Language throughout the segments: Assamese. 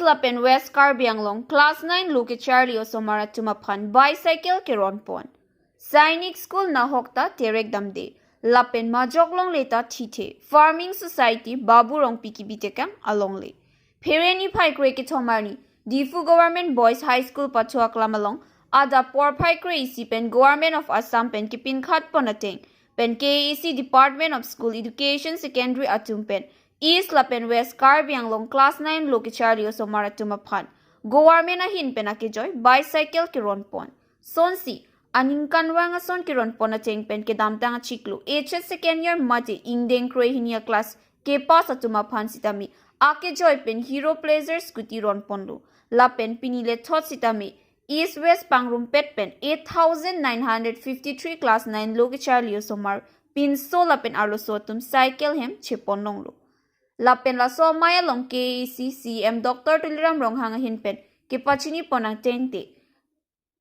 Lapen West Karbi Anglong Class 9 Luke Charlie Osomara Tumaphan bicycle ke ronpon. Sainik School Nahokta Terek Damde. Lapen Majoklong Leta Thite. Farming Society Babu Rong Piki Bitekam along le. Phereni Phai Kre ke Thomarni. Difu Government Boys High School Pathua Klamalong. Ada Por Phai Kre isi pen Government of Assam pen Kipin Khat Ponateng. Pen KAC Department of School Education Secondary Atum pen. East Lapen West Karbi Anglong Class 9 Loki Charlie Osomara Tumaphan. Government ahin pen ake joy bicycle ki ronpon. Sonsi aning kanwang ason ki ronpon acheng pen ke damtang achiklu. HS second year mate ingdeng kroi hinia class ke pass atumaphan sitami. Ake joy pen Hero Pleasure scooty ronpon lu. La pen pinile thot sitami. East West Pangrum Pet pen 8953 class 9 Loki Charlie Osomar pin so la pen arlo sotum cycle hem chepon longlo. Lapen la so maya long KEC CM Dr. Tuliram Ronghang hin pen ke pachini ponang tente.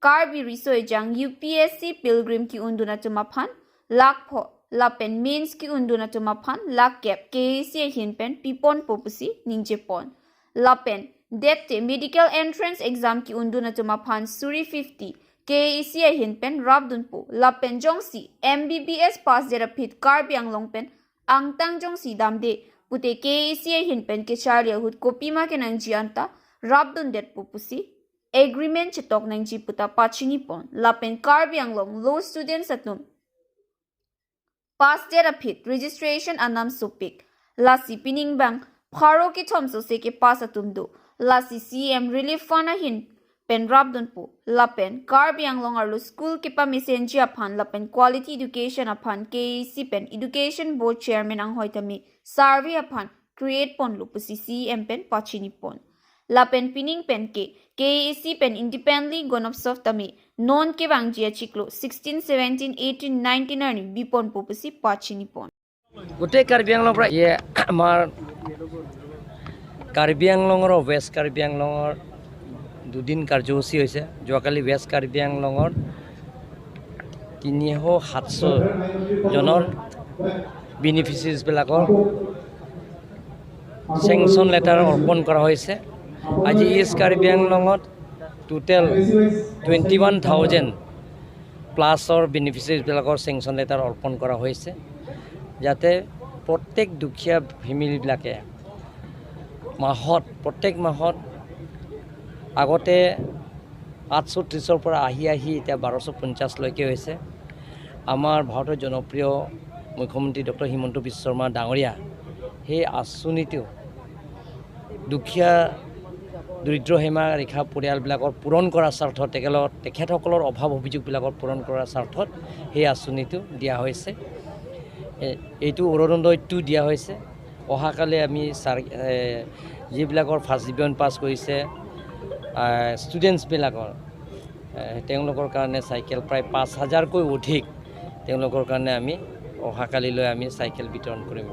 Karbi risoi jang UPSC Pilgrim ki unduna tumaphan lak pho lapen mains ki unduna tumaphan lak kep KEC hin pen pipon popusi ningje pon. Lapen dette medical entrance exam ki unduna tumaphan suri 50 KEC hin pen rabdunpo lapen jongsi MBBS pass dera phit Karbi Anglong pen angtang jongsi damde pute KEC hin pen ke charlia hut kopi ma ke nang ji anta rabdun det pupusi agreement chitok nang ji puta pachini pon lapen Karbi Anglong law students atum pass dera phit registration anam supik lasi pining bang pharo ki thomso se ke pass atum do lasi CM relief fund hin pen rabdun pu lapen Karbi Anglong arlu school kipa mesenji aphan lapen quality education aphan KEC pen education board chairman ang hoitami survey aphan create pon lu pusi CM pen pachini pon lapen pining pen ke KEC pen independently gonop tami non ke wangjia chiklo 16 17 18 19 arni bipon pu pusi pachini pon. গোটেই কাৰ্বি আংলঙৰ পৰা ইয়ে আমাৰ কাৰ্বি আংলঙৰ, ৱেষ্ট কাৰ্বি আংলঙৰ দুদিন কাৰ্যসূচী হৈছে। যোৱাকালি ৱেষ্ট কাৰ্বি আংলঙৰ 300-700 জনৰ বেনিফিচিয়াৰিজবিলাকৰ চেংচন লেটাৰ অৰ্পণ কৰা হৈছে। আজি ইষ্ট কাৰ্বি আংলঙত টোটেল 21,000 প্লাছৰ বেনিফিচিয়াৰিজবিলাকৰ চেংচন লেটাৰ অৰ্পণ কৰা হৈছে, যাতে প্ৰত্যেক দুখীয়া ফেমিলিবিলাকে মাহত, প্ৰত্যেক মাহত আগতে 830ৰ পৰা আহি আহি এতিয়া 1250লৈকে হৈছে। আমাৰ ভাৰতৰ জনপ্ৰিয় মুখ্যমন্ত্ৰী ডক্টৰ হিমন্ত বিশ্ব শৰ্মা ডাঙৰীয়া সেই আঁচনিটো দুখীয়া দৰিদ্ৰ সীমা ৰেখা পৰিয়ালবিলাকৰ পূৰণ কৰাৰ স্বাৰ্থত, তেখেতসকলৰ অভাৱ অভিযোগবিলাকৰ পূৰণ কৰাৰ স্বাৰ্থত সেই আঁচনিটো দিয়া হৈছে। এইটো অৰুণোদয়টো দিয়া হৈছে। অহাকালি আমি ছাৰ যিবিলাকৰ ফাৰ্ষ্ট ডিভিজন পাছ কৰিছে ষ্টুডেণ্টছবিলাকৰ, তেওঁলোকৰ কাৰণে চাইকেল প্ৰায় 5,000কৈ অধিক তেওঁলোকৰ কাৰণে আমি অহাকালিলৈ আমি চাইকেল বিতৰণ কৰিম।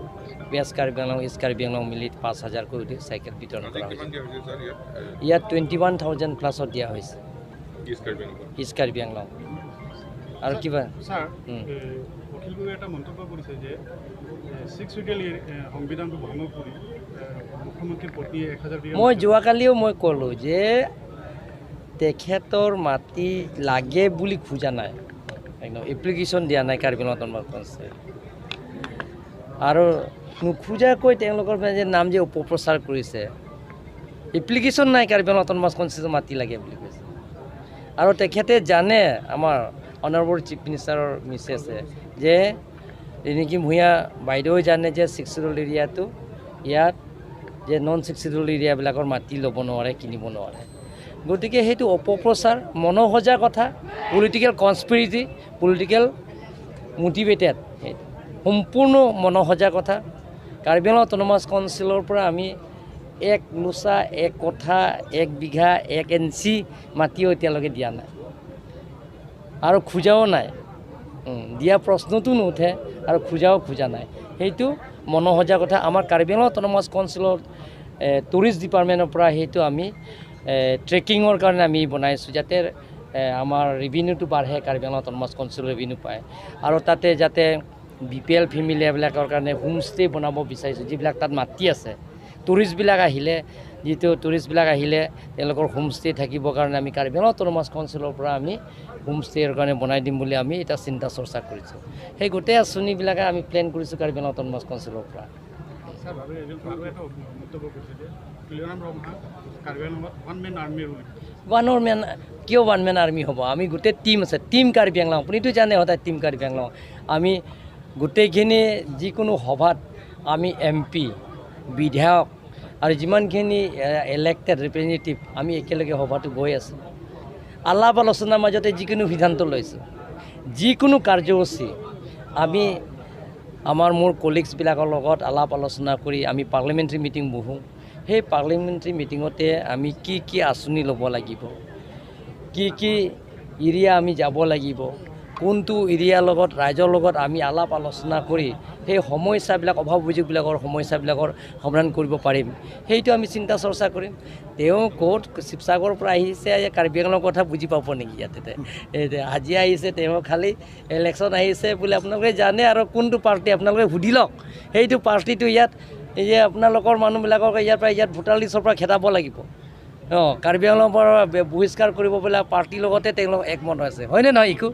ৱেষ্ট কাৰ্বি আংলং, ইষ্ট কাৰ্বি আংলং মিলি 5,000কৈ অধিক চাইকেল বিতৰণ কৰা হৈছে। ইয়াত 21,000 প্লাছত দিয়া হৈছে ইষ্ট কাৰ্বি আংলং। আৰু কিবা? ছাৰ, অখিল গগৈয়ে এটা মন্তব্য কৰিছে যে ছিক্স শ্বিডিউল সংবিধানটো ভংগ কৰি মুখ্যমন্ত্ৰীৰ পত্নীয়ে 1,000 বিঘা মই যোৱাকালিও মই ক'লোঁ যে তেখেতৰ মাটি লাগে বুলি খোজা নাই, একদম এপ্লিকেশ্যন দিয়া নাই কাৰ্বি আংলং অট'নমাছ কাউন্সিল। আৰু নোখোজাকৈ তেওঁলোকৰ মানে যে নাম যে অপপ্ৰচাৰ কৰিছে, এপ্লিকেশ্যন নাই, কাৰ্বি আংলং অট'নমাছ কাউন্সিলৰ মাটি লাগে বুলি কৈছে। আৰু তেখেতে জানে, আমাৰ অনাৰেবল চিফ মিনিষ্টাৰৰ মিছেছে যে ৰিণিকি ভূঞা বাইদেৱে জানে যে ছিক্স চিডিউল এৰিয়াটো ইয়াত যে নন ছিক্স চিডিউল এৰিয়াবিলাকৰ মাটি ল'ব নোৱাৰে, কিনিব নোৱাৰে। গতিকে সেইটো অপপ্ৰচাৰ, মনসজা কথা, পলিটিকেল কনস্পিৰেচি, পলিটিকেল মটিভেটেড, সেইটো সম্পূৰ্ণ মনসজা কথা। কাৰ্বি আংলং অট'নমাছ কাউন্সিলৰ পৰা আমি এক লোচা, এক কঠা, এক বিঘা, এক ইঞ্চি মাটিও এতিয়ালৈকে দিয়া নাই আৰু খোজাও নাই। দিয়া প্ৰশ্নটো নুঠে আৰু খোজাও খোজা নাই। সেইটো মনসজা কথা। আমাৰ কাৰ্বি আংলং অট'নমাছ কাউন্সিলত টুৰিষ্ট ডিপাৰ্টমেণ্টৰ পৰা সেইটো আমি ট্ৰেকিঙৰ কাৰণে আমি বনাইছোঁ, যাতে আমাৰ ৰেভিনিউটো বাঢ়ে, কাৰ্বি আংলং অট'নমাছ কাউন্সিলৰ ৰেভিনিউ পায়। আৰু তাতে যাতে বিপিএল ফেমিলিবিলাকৰ কাৰণে হোমষ্টে বনাব বিচাৰিছোঁ, যিবিলাক তাত মাটি আছে, টুৰিষ্টবিলাক আহিলে যিটো টুৰিষ্টবিলাক আহিলে তেওঁলোকৰ হোমষ্টে থাকিবৰ কাৰণে আমি কাৰ্বি আংলং অট'নমাছ কাউন্সিলৰ পৰা আমি হোমষ্টেৰ কাৰণে বনাই দিম বুলি আমি এটা চিন্তা চৰ্চা কৰিছোঁ। সেই গোটেই আঁচনিবিলাকে আমি প্লেন কৰিছোঁ কাৰ্বি আংলং অট'নমাছ কাউন্সিলৰ পৰা। ওৱানৰ মেন কিয় ওৱান মেন আৰ্মি হ'ব? আমি গোটেই টীম আছে, টীম কাৰ্বি আংলং, আপুনিতো জানে সদায় টীম কাৰ্বি আংলং। আমি গোটেইখিনি যিকোনো সভাত আমি এম পি, বিধায়ক আৰু যিমানখিনি ইলেক্টেড ৰিপ্ৰেজেণ্টেটিভ আমি একেলগে সভাটো গৈ আছোঁ। আলাপ আলোচনাৰ মাজতে যিকোনো সিদ্ধান্ত লৈছোঁ, যিকোনো কাৰ্যসূচী আমি আমাৰ মোৰ কলিগছবিলাকৰ লগত আলাপ আলোচনা কৰি আমি পাৰ্লিমেণ্টাৰী মিটিং বহোঁ। সেই পাৰ্লিমেণ্টাৰী মিটিঙতে আমি কি কি আঁচনি ল'ব লাগিব, কি কি এৰিয়া আমি যাব লাগিব, কোনটো এৰিয়াৰ লগত ৰাইজৰ লগত আমি আলাপ আলোচনা কৰি সেই সমস্যাবিলাক, অভাৱ অভিযোগবিলাকৰ সমস্যাবিলাকৰ সমাধান কৰিব পাৰিম, সেইটো আমি চিন্তা চৰ্চা কৰিম। তেওঁ ক'ত শিৱসাগৰৰ পৰা আহিছে, কাৰ্বি আংলঙৰ কথা বুজি পাব নেকি? ইয়াতে আজি আহিছে, তেওঁ খালি ইলেকশ্যন আহিছে বুলি আপোনালোকে জানে। আৰু কোনটো পাৰ্টি আপোনালোকে সুধি লওক, সেইটো পাৰ্টিটো ইয়াত এই যে আপোনালোকৰ মানুহবিলাকক ইয়াৰ পৰা ইয়াত ভোটাৰ লিষ্টৰ পৰা খেদাব লাগিব, অঁ, কাৰ্বি আংলঙৰ পৰা বহিষ্কাৰ কৰিব বোলে পাৰ্টিৰ লগতে তেওঁলোক একমত হৈছে, হয়নে নহয়? ইকো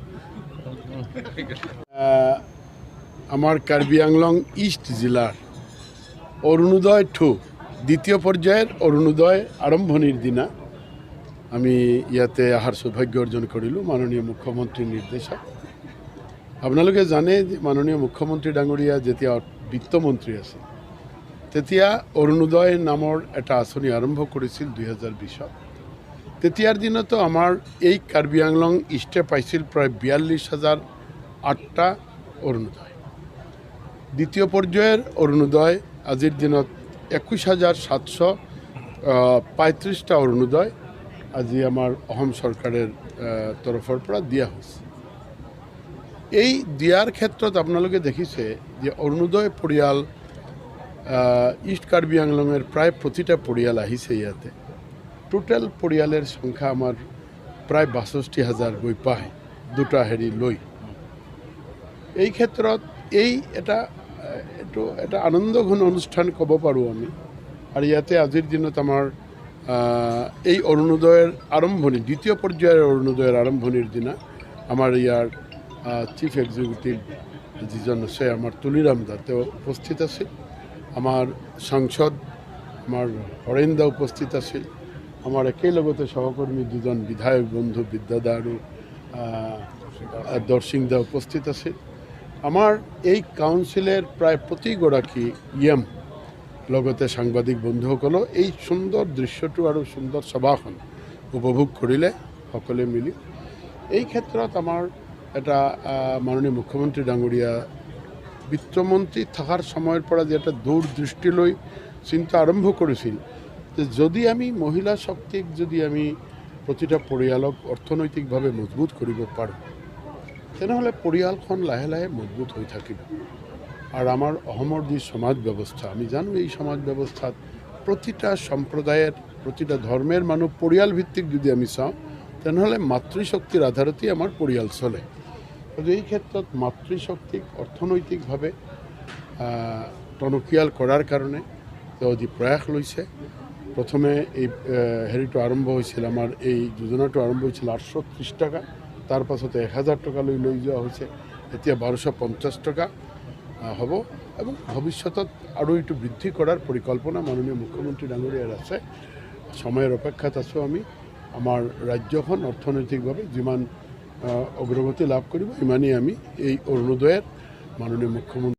আমাৰ কাৰ্বি আংলং ইষ্ট জিলাৰ অৰুণোদয় 2 দ্বিতীয় পৰ্যায়ৰ অৰুণোদয় আৰম্ভণিৰ দিনা আমি ইয়াতে অহাৰ সৌভাগ্য অৰ্জন কৰিলোঁ মাননীয় মুখ্যমন্ত্ৰীৰ নিৰ্দেশত। আপোনালোকে জানে যে মাননীয় মুখ্যমন্ত্ৰী ডাঙৰীয়া যেতিয়া বিত্তমন্ত্ৰী আছিল তেতিয়া অৰুণোদয় নামৰ এটা আঁচনি আৰম্ভ কৰিছিল 2020ত। তেতিয়াৰ দিনতো আমাৰ এই কাৰ্বি আংলং ইষ্টে পাইছিল প্ৰায় 42,008টা অৰুণোদয়। দ্বিতীয় পৰ্যায়ৰ অৰুণোদয় আজিৰ দিনত 21,735টা অৰুণোদয় আজি আমাৰ অসম চৰকাৰৰ তৰফৰ পৰা দিয়া হৈছে। এই দিয়াৰ ক্ষেত্ৰত আপোনালোকে দেখিছে যে অৰুণোদয় পৰিয়াল ইষ্ট কাৰ্বি আংলঙেৰ প্ৰায় প্ৰতিটা পৰিয়াল আহিছে ইয়াতে। টোটেল পৰিয়ালৰ সংখ্যা আমাৰ প্ৰায় 62,000 গৈ পায় দুটা হেৰি লৈ। এই ক্ষেত্ৰত এই এটা এইটো এটা আনন্দঘন অনুষ্ঠান ক'ব পাৰোঁ আমি। আৰু ইয়াতে আজিৰ দিনত আমাৰ এই অৰুণোদয়ৰ আৰম্ভণি, দ্বিতীয় পৰ্যায়ৰ অৰুণোদয়ৰ আৰম্ভণিৰ দিনা আমাৰ ইয়াৰ চিফ এক্সিকিউটিভ যিজন আছে আমাৰ তুলিৰাম দা, তেওঁ উপস্থিত আছিল। আমাৰ সাংসদ আমাৰ হৰেণ দা উপস্থিত আছিল। আমাৰ একেলগতে সহকৰ্মী দুজন বিধায়ক বন্ধু বিদ্যাদা আৰু দৰ্শিং দা উপস্থিত আছিল। আমাৰ এই কাউন্সিলেৰ প্ৰায় প্ৰতিগৰাকী ইএম লগতে সাংবাদিক বন্ধুসকলেও এই সুন্দৰ দৃশ্যটো আৰু সুন্দৰ সভাখন উপভোগ কৰিলে সকলোৱে মিলি। এই ক্ষেত্ৰত আমাৰ এটা মাননীয় মুখ্যমন্ত্ৰী ডাঙৰীয়া বিত্তমন্ত্ৰী থকাৰ সময়ৰ পৰা যে এটা দূৰদৃষ্টি লৈ চিন্তা আৰম্ভ কৰিছিল যে যদি আমি মহিলা শক্তিক যদি আমি প্ৰতিটা পৰিয়ালক অৰ্থনৈতিকভাৱে মজবুত কৰিব পাৰোঁ তেনেহ'লে পৰিয়ালখন লাহে লাহে মজবুত হৈ থাকিব। আৰু আমাৰ অসমৰ যি সমাজ ব্যৱস্থা আমি জানো, এই সমাজ ব্যৱস্থাত প্ৰতিটা সম্প্ৰদায়ৰ প্ৰতিটা ধৰ্মেৰ মানুহ পৰিয়ালভিত্তিক যদি আমি চাওঁ তেনেহ'লে মাতৃশক্তিৰ আধাৰতেই আমাৰ পৰিয়াল চলে। গতিকে এই ক্ষেত্ৰত মাতৃশক্তিক অৰ্থনৈতিকভাৱে টনকিয়াল কৰাৰ কাৰণে তেওঁ যি প্ৰয়াস লৈছে, প্ৰথমে এই হেৰিটো আৰম্ভ হৈছিল, আমাৰ এই যোজনাটো আৰম্ভ হৈছিল 830 টকা, তাৰ পাছতে 1000 টকালৈ লৈ যোৱা হৈছে, এতিয়া 1250 টকা হ'ব এবং ভৱিষ্যতত আৰু এইটো বৃদ্ধি কৰাৰ পৰিকল্পনা মাননীয় মুখ্যমন্ত্ৰী ডাঙৰীয়াৰ আছে। সময়ৰ অপেক্ষাত আছোঁ আমি। আমাৰ ৰাজ্যখন অৰ্থনৈতিকভাৱে যিমান অগ্ৰগতি লাভ কৰিব ইমানেই আমি এই অৰুণোদয়ৰ মাননীয় মুখ্যমন্ত্ৰী